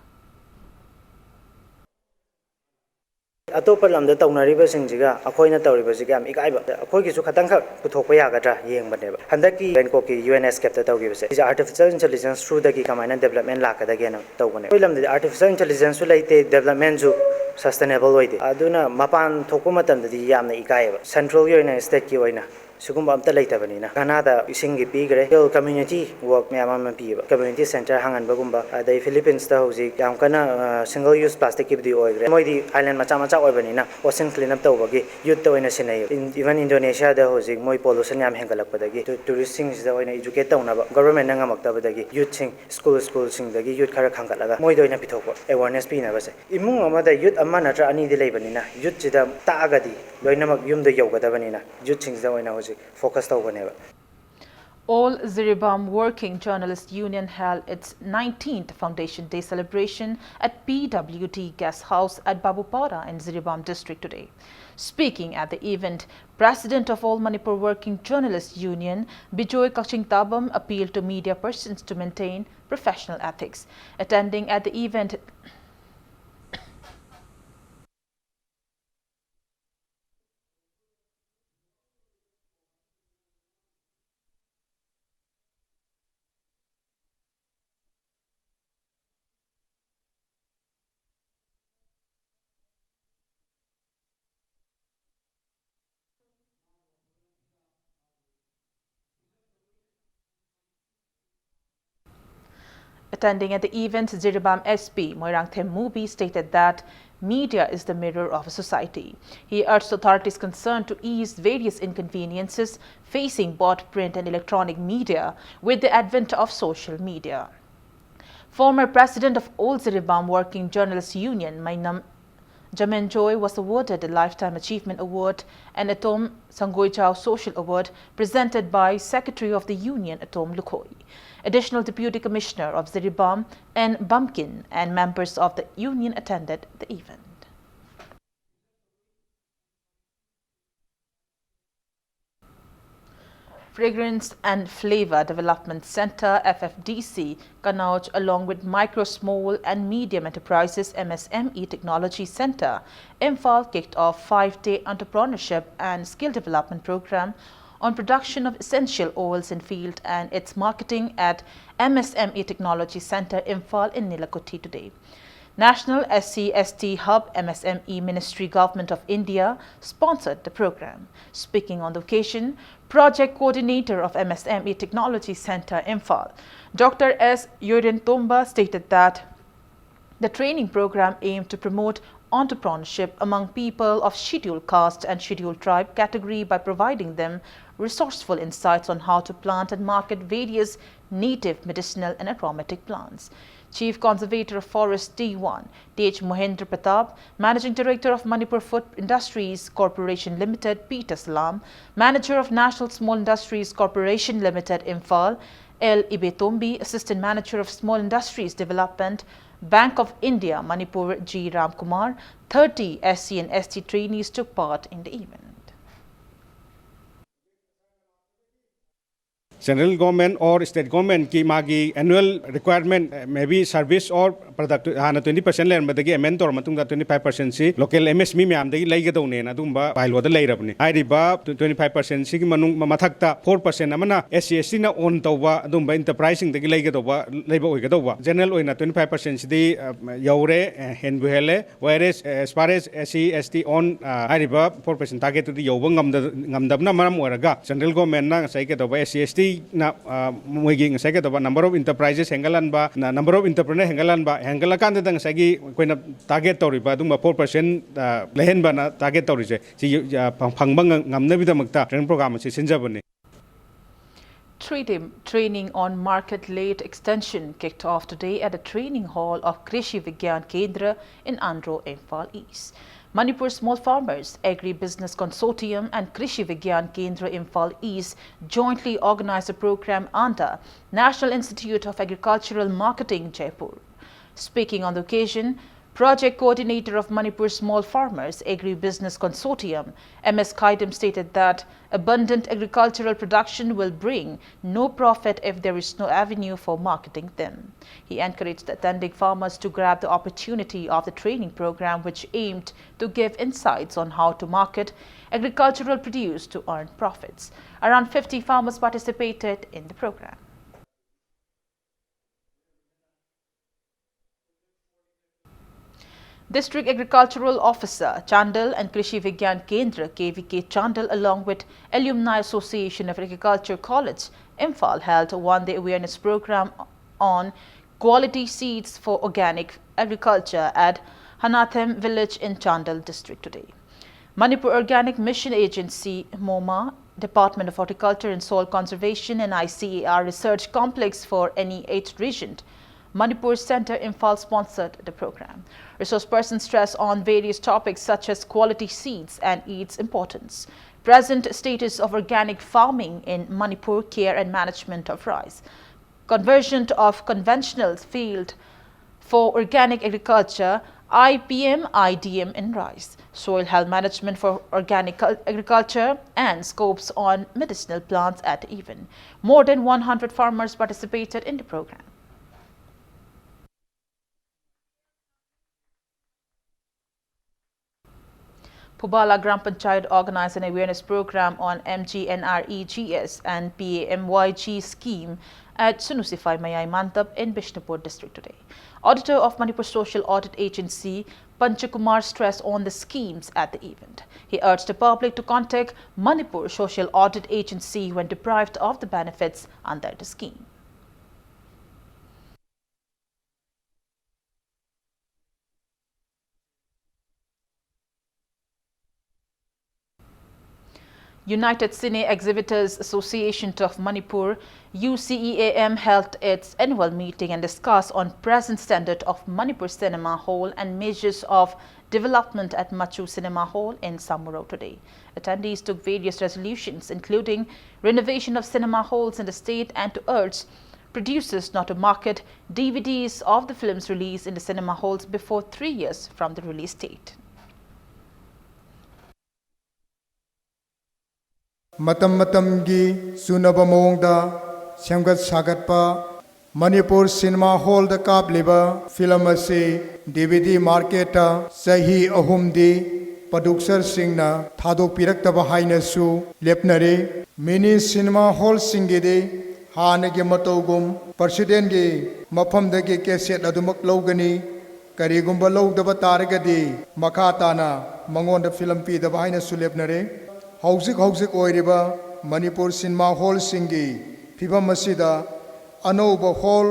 ꯑꯇꯣꯞꯄ ꯂꯝꯗ ꯇꯧꯅꯔꯤꯕꯁꯤꯡꯁꯤꯒ ꯑꯩꯈꯣꯏꯅ ꯇꯧꯔꯤꯕꯁꯤꯒ ꯌꯥꯝ ꯏꯀꯥꯏꯕ, ꯑꯩꯈꯣꯏꯒꯤꯁꯨ ꯈꯇꯪꯈꯛ ꯄꯨꯊꯣꯛꯄ ꯌꯥꯒꯗ꯭ꯔꯥ ꯌꯦꯡꯕꯅꯦꯕ꯫ ꯍꯟꯗꯛꯀꯤ ꯕꯦꯡꯀꯣꯛꯀꯤ U N ꯑꯦꯁꯀꯦꯞꯇ ꯇꯧꯈꯤꯕꯁꯦ, ꯁꯤꯁꯦ ꯑꯥꯔꯇꯤꯐꯤꯁꯤꯌꯦꯜ ꯏꯟꯇꯦꯂꯤꯖꯦꯟꯁ ꯊ꯭ꯔꯨꯗꯒꯤ ꯀꯃꯥꯏꯅ ꯗꯦꯕꯂꯞꯃꯦꯟ ꯂꯥꯛꯀꯗꯒꯦꯅ ꯇꯧꯕꯅꯦ꯫ ꯑꯩꯈꯣꯏ ꯂꯝꯗꯗꯤ ꯑꯥꯔꯇꯤꯐꯤꯁꯤꯌꯦꯜ ꯏꯟꯇꯦꯂꯤꯖꯦꯟꯁꯁꯨ ꯂꯩꯇꯦ, ꯗꯦꯕꯂꯞꯃꯦꯟꯁꯨ ꯁꯁꯇꯦꯅꯦꯕꯜ ꯑꯣꯏꯗꯦ꯫ ꯑꯗꯨꯅ ꯃꯄꯥꯟ ꯊꯣꯛꯄ ꯃꯇꯝꯗꯗꯤ ꯌꯥꯝꯅ ꯏꯀꯥꯏꯌꯦꯕ꯫ ꯁꯦꯟꯇ꯭ꯔꯦꯜꯒꯤ ꯑꯣꯏꯅ, ꯁ꯭ꯇꯦꯠꯀꯤ ꯑꯣꯏꯅ ꯁꯤꯒꯨꯝꯕ ꯑꯝꯇ ꯂꯩꯇꯕꯅꯤꯅ꯫ ꯘꯅꯥꯗ ꯏꯁꯤꯡꯒꯤ ꯄꯤꯈ꯭ꯔꯦ꯫ ꯀꯝꯃ꯭ꯌꯨꯅꯤꯇꯤ ꯋꯥꯔꯛ ꯃꯌꯥꯝ ꯑꯃ ꯄꯤꯌꯦꯕ, ꯀꯝꯃ꯭ꯌꯨꯅꯤꯇꯤ ꯁꯦꯟꯇꯔ ꯍꯥꯡꯍꯟꯕꯒꯨꯝꯕ꯫ ꯑꯗꯩ ꯐꯤꯂꯤꯄꯤꯟꯁꯇ ꯍꯧꯖꯤꯛ ꯌꯥꯝ ꯀꯟꯅ ꯁꯤꯡꯒꯜ ꯌꯨꯁ ꯄ꯭ꯂꯥꯁꯇꯤꯛꯀꯤꯕꯨꯗꯤ ꯑꯣꯏꯈ꯭ꯔꯦ, ꯃꯣꯏꯗꯤ ꯑꯥꯏꯂꯦꯟ ꯃꯆꯥ ꯃꯆꯥ ꯑꯣꯏꯕꯅꯤꯅ ꯑꯣꯁꯤꯟ ꯀ꯭ꯂꯤꯟ ꯑꯞ ꯇꯧꯕꯒꯤ ꯌꯨꯠꯇ ꯑꯣꯏꯅ ꯁꯤꯟꯅꯩꯌꯦꯕ꯫ ꯏꯚꯟ ꯏꯟꯗꯣꯅꯦꯁꯤꯌꯥꯗ ꯍꯧꯖꯤꯛ ꯃꯣꯏ ꯄꯣꯂꯨꯁꯟ ꯌꯥꯝ ꯍꯦꯟꯒꯠꯂꯛꯄꯗꯒꯤ ꯇꯨꯔꯤꯁꯁꯤꯡꯁꯤꯗ ꯑꯣꯏꯅ ꯏꯖꯨꯀꯦꯠ ꯇꯧꯅꯕ ꯒꯣꯕꯔꯃꯦꯟꯅ ꯉꯝꯃꯛꯇꯕꯗꯒꯤ ꯌꯨꯠꯁꯤꯡ ꯁ꯭ꯀꯨꯜ ꯁ꯭ꯀꯨꯜꯁꯤꯡꯗꯒꯤ ꯌꯨꯠ ꯈꯔ ꯈꯟꯒꯠꯂꯒ ꯃꯣꯏꯗ ꯑꯣꯏꯅ ꯄꯤꯊꯣꯛꯄ, ꯑꯦꯋꯥꯔꯅꯦꯁ ꯄꯤꯅꯕꯁꯦ꯫ ꯏꯃꯨꯡ ꯑꯃꯗ ꯌꯨꯠ ꯑꯃ ꯅꯠꯇ꯭ꯔ ꯑꯅꯤꯗꯤ ꯂꯩꯕꯅꯤꯅ ꯌꯨꯠꯁꯤꯗ ꯇꯥꯛꯑꯒꯗꯤ ꯂꯣꯏꯅꯃꯛ ꯌꯨꯝꯗ ꯌꯧꯒꯗꯕꯅꯤꯅ ꯌꯨꯠꯁꯤꯡꯁꯤꯗ ꯑꯣꯏꯅ ꯍꯧꯖꯤꯛ ꯐꯣꯀꯁ ꯇꯧꯕꯅꯦꯕ꯫ All Jiribam Working Journalist Union held its nineteenth Foundation Day celebration at P W D Guest House at Babupara in Jiribam District today. Speaking at the event, President of All Manipur Working Journalist Union, Bijoy Kakching Tabam, appealed to media persons to maintain professional ethics. Attending at the event, Attending at the event, Jiribam S P Moirangthem Mubi stated that media is the mirror of a society. He urged authorities concerned to ease various inconveniences facing both print and electronic media with the advent of social media. Former president of Old Jiribam Working Journalists Union, Mainam Jamenjoy, was awarded the Lifetime Achievement Award and Atom Sangoichao Social Award presented by Secretary of the Union Atom Lukhoi. Additional Deputy Commissioner of Jiribam and Bamkin and members of the union attended the event. Fragrance and Flavor Development Center, F F D C, Kanauj, along with Micro, Small and Medium Enterprises, M S M E Technology Center, Imphal, kicked off five-day entrepreneurship and skill development program on production of essential oils in field and its marketing at M S M E Technology Center, Imphal in Nilakuthe today. National S C S T Hub, M S M E Ministry, Government of India sponsored the program. Speaking on the occasion, Project Coordinator of M S M E Technology Center, Imphal, Doctor S Yurin Tomba, stated that the training program aimed to promote entrepreneurship among people of scheduled caste and scheduled tribe category by providing them resourceful insights on how to plant and market various native medicinal and aromatic plants. Chief Conservator of Forest T one, Tej Mohendra Pratap, Managing Director of Manipur Food Industries Corporation Limited, Peter Salam, Manager of National Small Industries Corporation Limited, Imphal, L Ibetombi, Assistant Manager of Small Industries Development, Bank of India, Manipur, G Ramkumar, thirty S C and S T trainees took part in the event. Central government or state government ꯀꯤ ꯃꯥꯒꯤ annual requirement, maybe service or product ꯍꯥꯟꯅ twenty percent ꯂꯩꯔꯝꯕꯗꯒꯤ amend ꯇꯧꯔ ꯃꯇꯨꯡꯗ twenty five percent ꯁꯤ local M S M E ꯃꯌꯥꯝꯗꯒꯤ ꯂꯩꯒꯗꯧꯅꯦꯅ ꯑꯗꯨꯒꯨꯝꯕ bylaw ꯗ ꯂꯩꯔꯕꯅꯤ꯫ ꯍꯥꯏꯔꯤꯕ twenty five percent ꯁꯤꯒꯤ ꯃꯅꯨꯡ ꯃꯊꯛꯇ four percent ꯑꯃꯅ S C S T ꯅ own ꯇꯧꯕ ꯑꯗꯨꯝꯕ enterprise ꯁꯤꯡꯗꯒꯤ ꯂꯩꯒꯗꯧꯕ ꯂꯩꯕ ꯑꯣꯏꯒꯗꯧꯕ꯫ General ꯑꯣꯏꯅ twenty five percent ꯁꯤꯗꯤ ꯌꯧꯔꯦ, ꯍꯦꯟꯕꯨ ꯍꯦꯜꯂꯦ꯫ Whereas, as far as S C S T own ꯍꯥꯏꯔꯤꯕ four percent target ꯇꯨꯗꯤ ꯌꯧꯕ ꯉꯝꯗꯕꯅ ꯃꯔꯝ ꯑꯣꯏꯔꯒ central government ꯅ ꯉꯁꯥꯏ ꯀꯩꯗꯧꯕ S C S T ꯅ, ꯑ, ꯃꯣꯏꯒꯤ ꯉꯁꯥꯏ ꯀꯩꯗꯧꯕ number of enterprises ꯍꯦꯟꯒꯠꯍꯟꯕ, ꯅ-, number of entrepreneur ꯍꯦꯟꯒꯠꯍꯟꯕ, ꯍꯦꯟꯒꯠꯂꯀꯥꯟꯗꯗ ꯉꯁꯥꯏꯒꯤ ꯑꯩꯈꯣꯏꯅ target ꯇꯧꯔꯤꯕ ꯑꯗꯨꯝꯕ four percent, ꯑ, ꯂꯩꯍꯟꯕꯅ target ꯇꯧꯔꯤꯁꯦ, ꯁꯤ, ꯑ, ꯐꯪ-, ꯐꯪꯕ ꯉꯝ-, ꯉꯝꯅꯕꯒꯤꯗꯃꯛꯇ training program ꯑꯁꯤ ꯁꯤꯟꯖꯕꯅꯤ꯫ Three-day training on market led extension kicked off today at the training hall of Krishi Vigyan Kendra in Andro, Imphal East. Manipur Small Farmers Agri-Business Consortium and Krishi Vigyan Kendra Imphal East jointly organized a program under National Institute of Agricultural Marketing, Jaipur. Speaking on the occasion, Project Coordinator of Manipur Small Farmers Agri-Business Consortium, M S Khaidam, stated that abundant agricultural production will bring no profit if there is no avenue for marketing them. He encouraged the attending farmers to grab the opportunity of the training program, which aimed to give insights on how to market agricultural produce to earn profits. Around fifty farmers participated in the program. District Agricultural Officer, Chandel, and Krishi Vigyan Kendra, K V K Chandel, along with Alumni Association of Agriculture College, Imphal, held a one-day awareness program on quality seeds for organic agriculture at Hanathem village in Chandel district today. Manipur Organic Mission Agency, MOMA, Department of Horticulture and Soil Conservation and I C A R Research Complex for N E H region, Manipur Center, Imphal, sponsored the program. Resource persons stress on various topics such as quality seeds and its importance, present status of organic farming in Manipur, care and management of rice, conversion of conventional field for organic agriculture, I P M, I D M in rice, soil health management for organic cul-, agriculture, and scopes on medicinal plants at even. More than one hundred farmers participated in the program. Phubala Gram Panchayat organized an awareness program on M G N R E G S and P A M Y G scheme at Sunusifai Mayai Mandap in Bishnupur district today. Auditor of Manipur Social Audit Agency, Panchakumar, stressed on the schemes at the event. He urged the public to contact Manipur Social Audit Agency when deprived of the benefits under the scheme. United Cine Exhibitors Association of Manipur, U C E A M, held its annual meeting and discussed on present standard of Manipur Cinema Hall and measures of development at Machu Cinema Hall in Samuro today. Attendees took various resolutions, including renovation of cinema halls in the state and to urge producers not to market D V Ds of the films released in the cinema halls before three years from the release date. ꯃꯇꯝ ꯃꯇꯝꯒꯤ ꯆꯨꯅꯕ ꯃꯑꯣꯡꯗ ꯁꯦꯝꯒꯠ ꯁꯥꯒꯠꯄ Manipur cinema ꯍꯣꯜꯗ ꯀꯥꯞꯂꯤꯕ film ꯑꯁꯤ D V ꯗꯤ ꯃꯥꯔꯀꯦꯠꯇ ꯆꯍꯤ ꯑꯍꯨꯝꯗꯤ ꯄ꯭ꯔꯗ꯭ꯌꯨꯁꯔꯁꯤꯡꯅ ꯊꯥꯗꯣꯛꯄꯤꯔꯛꯇꯕ ꯍꯥꯏꯅꯁꯨ ꯂꯦꯞꯅꯔꯤ꯫ ꯃꯤꯅꯤ ꯁꯤꯅꯦꯃꯥ ꯍꯣꯜꯁꯤꯡꯒꯤꯗꯤ ꯍꯥꯟꯅꯒꯤ ꯃꯇꯧꯒꯨꯝ ꯄ꯭ꯔꯦꯁꯤꯗꯦꯟꯒꯤ ꯃꯐꯝꯗꯒꯤ ꯀꯦꯁꯦꯠ ꯑꯗꯨꯃꯛ ꯂꯧꯒꯅꯤ꯫ ꯀꯔꯤꯒꯨꯝꯕ ꯂꯧꯗꯕ ꯇꯥꯔꯒꯗꯤ ꯃꯈꯥ ꯇꯥꯅ ꯃꯉꯣꯟꯗ ꯐꯤꯂꯝ ꯄꯤꯗꯕ ꯍꯥꯏꯅꯁꯨ ꯂꯦꯞꯅꯔꯦ꯫ ꯍꯧꯖꯤꯛ ꯍꯧꯖꯤꯛ ꯑꯣꯏꯔꯤꯕ ꯃꯅꯤꯄꯨꯔ ꯁꯤꯅꯦꯃꯥ ꯍꯣꯜꯁꯤꯡꯒꯤ ꯐꯤꯕꯝ ꯑꯁꯤꯗ ꯑꯅꯧꯕ ꯍꯣꯜ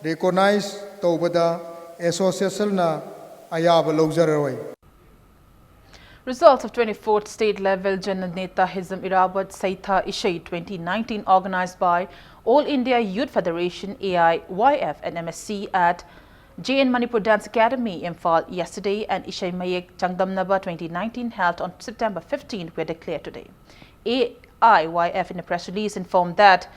ꯔꯤꯀꯣꯒꯅꯥꯏꯖ ꯇꯧꯕꯗ ꯑꯦꯁꯣꯁꯤꯌꯦꯁꯟꯅ ꯑꯌꯥꯕ ꯂꯧꯖꯔꯔꯣꯏ꯫ Results of twenty-fourth state level Jananetahism Irabat Seitha Ishai twenty nineteen, organized by All India Youth Federation, A I Y F, and M S C at J N Manipur Dance Academy, Imphal, yesterday, and Ishai Mayek Changdamnaba twenty nineteen, held on September fifteenth, were declared today. A I Y F, in a press release, informed that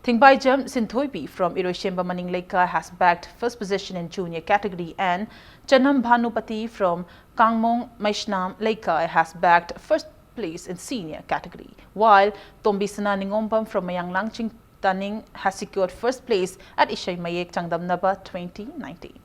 Thingbaijam Sinthoibi from Iroishemba Maning Leikai has bagged first position in junior category, and Chanam Bhanupati from Kangmong Maishnam Leikai has bagged first place in senior category, while Tombisana Ningombam from Mayanglangching Taning has secured first place at Ishai Mayek Changdamnaba twenty nineteen.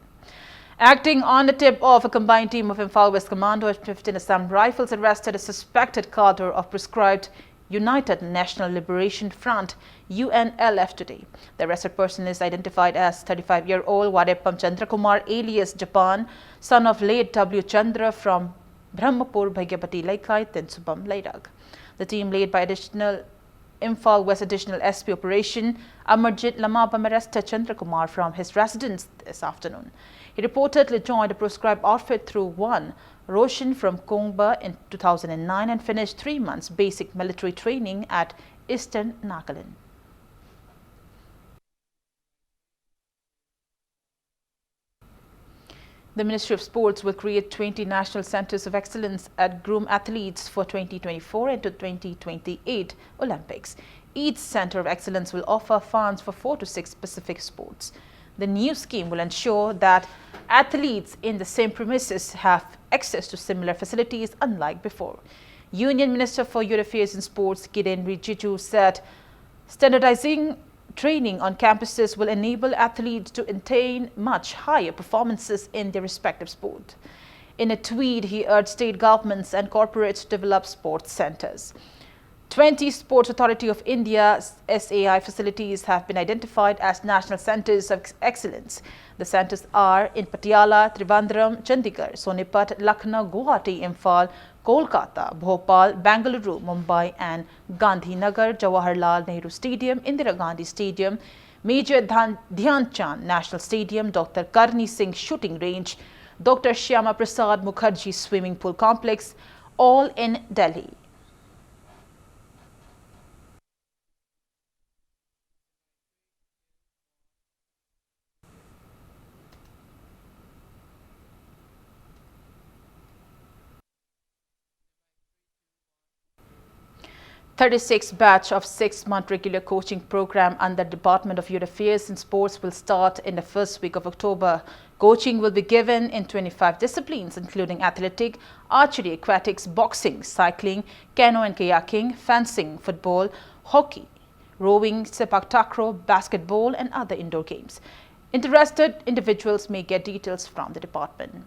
Acting on the tip of a combined team of Imphal West Commando and fifteen Assam Rifles arrested a suspected cadre of proscribed United National Liberation Front, U N L F, today. The arrested person is identified as thirty-five-year-old Wareppam Chandrakumar alias Japan, son of late W Chandra from Brahmapur Bhagyapati Leikai, Tensubam Leirak. The team led by Additional Imphal West Additional S P Operation Amarjit Lamabam arrested Chandrakumar from his residence this afternoon. He reportedly joined a proscribed outfit through one Roshan from Kongba in two thousand nine and finished three months basic military training at Eastern Nagaland. The Ministry of Sports will create twenty National Centers of Excellence and groom athletes for twenty twenty-four and to twenty twenty-eight Olympics. Each Center of Excellence will offer funds for four to six specific sports. The new scheme will ensure that athletes in the same premises have access to similar facilities, unlike before. Union Minister for Youth Affairs and Sports Kiren Rijiju said standardizing training on campuses will enable athletes to attain much higher performances in their respective sport. In a tweet, he urged state governments and corporates to develop sports centers. Twenty Sports Authority of India, S A I, facilities have been identified as National Centers of Excellence. The centers are in Patiala, Trivandrum, Chandigarh, Sonipat, Lucknow, Guwahati, Imphal, Kolkata, Bhopal, Bengaluru, Mumbai, and Gandhinagar, Jawaharlal Nehru Stadium, Indira Gandhi Stadium, Major Dhan- Dhyan Chand National Stadium, Doctor Karni Singh Shooting Range, Doctor Shyama Prasad Mukherjee Swimming Pool Complex, all in Delhi. Thirty-sixth batch of six-month regular coaching program under Department of Youth Affairs and Sports will start in the first week of October. Coaching will be given in twenty-five disciplines, including athletic, archery, aquatics, boxing, cycling, canoe and kayaking, fencing, football, hockey, rowing, sepak takraw, basketball, and other indoor games. Interested individuals may get details from the department.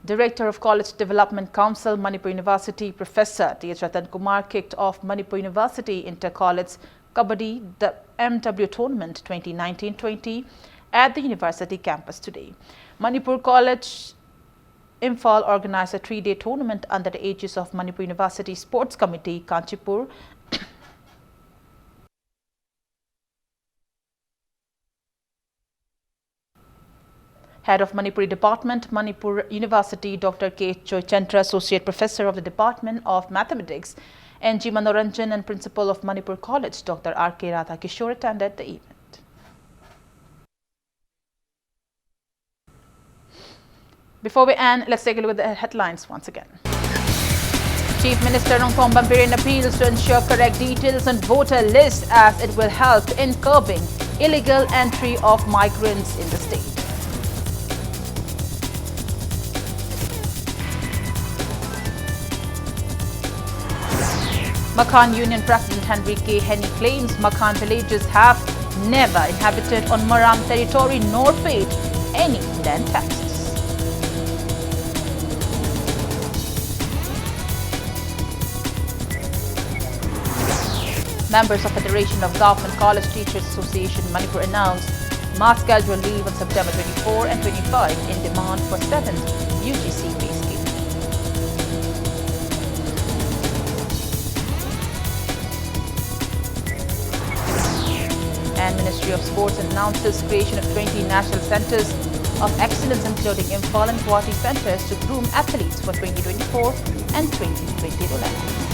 Director of College Development Council, Manipur University, Professor T H Ratan Kumar kicked off Manipur University Inter-College Kabaddi, the M W Tournament twenty nineteen twenty at the university campus today. Manipur College Imphal organized a three-day tournament under the aegis of Manipur University Sports Committee, Kanchipur. Head of Manipuri Department, Manipur University, Doctor K Joychandra, Associate Professor of the Department of Mathematics, N G Manoranjan, and Principal of Manipur College, Doctor R K Radhakishore, attended the event. Before we end, let's take a look at the headlines once again. Chief Minister Rongbam Biren appeals to ensure correct details on voter list as it will help in curbing illegal entry of migrants in the state. Makhan Union President Henry K Henny claims Makhan villagers have never inhabited on Maram territory nor paid any land taxes. Members of Federation of Government College Teachers Association Manipur announced mass casual leave on September twenty-four and twenty-five in demand for seventh U G C pay scale. And Ministry of Sports announces creation of twenty national centers of excellence, including Imphal and Guwahati centers, to groom athletes for twenty twenty-four and twenty twenty Olympics.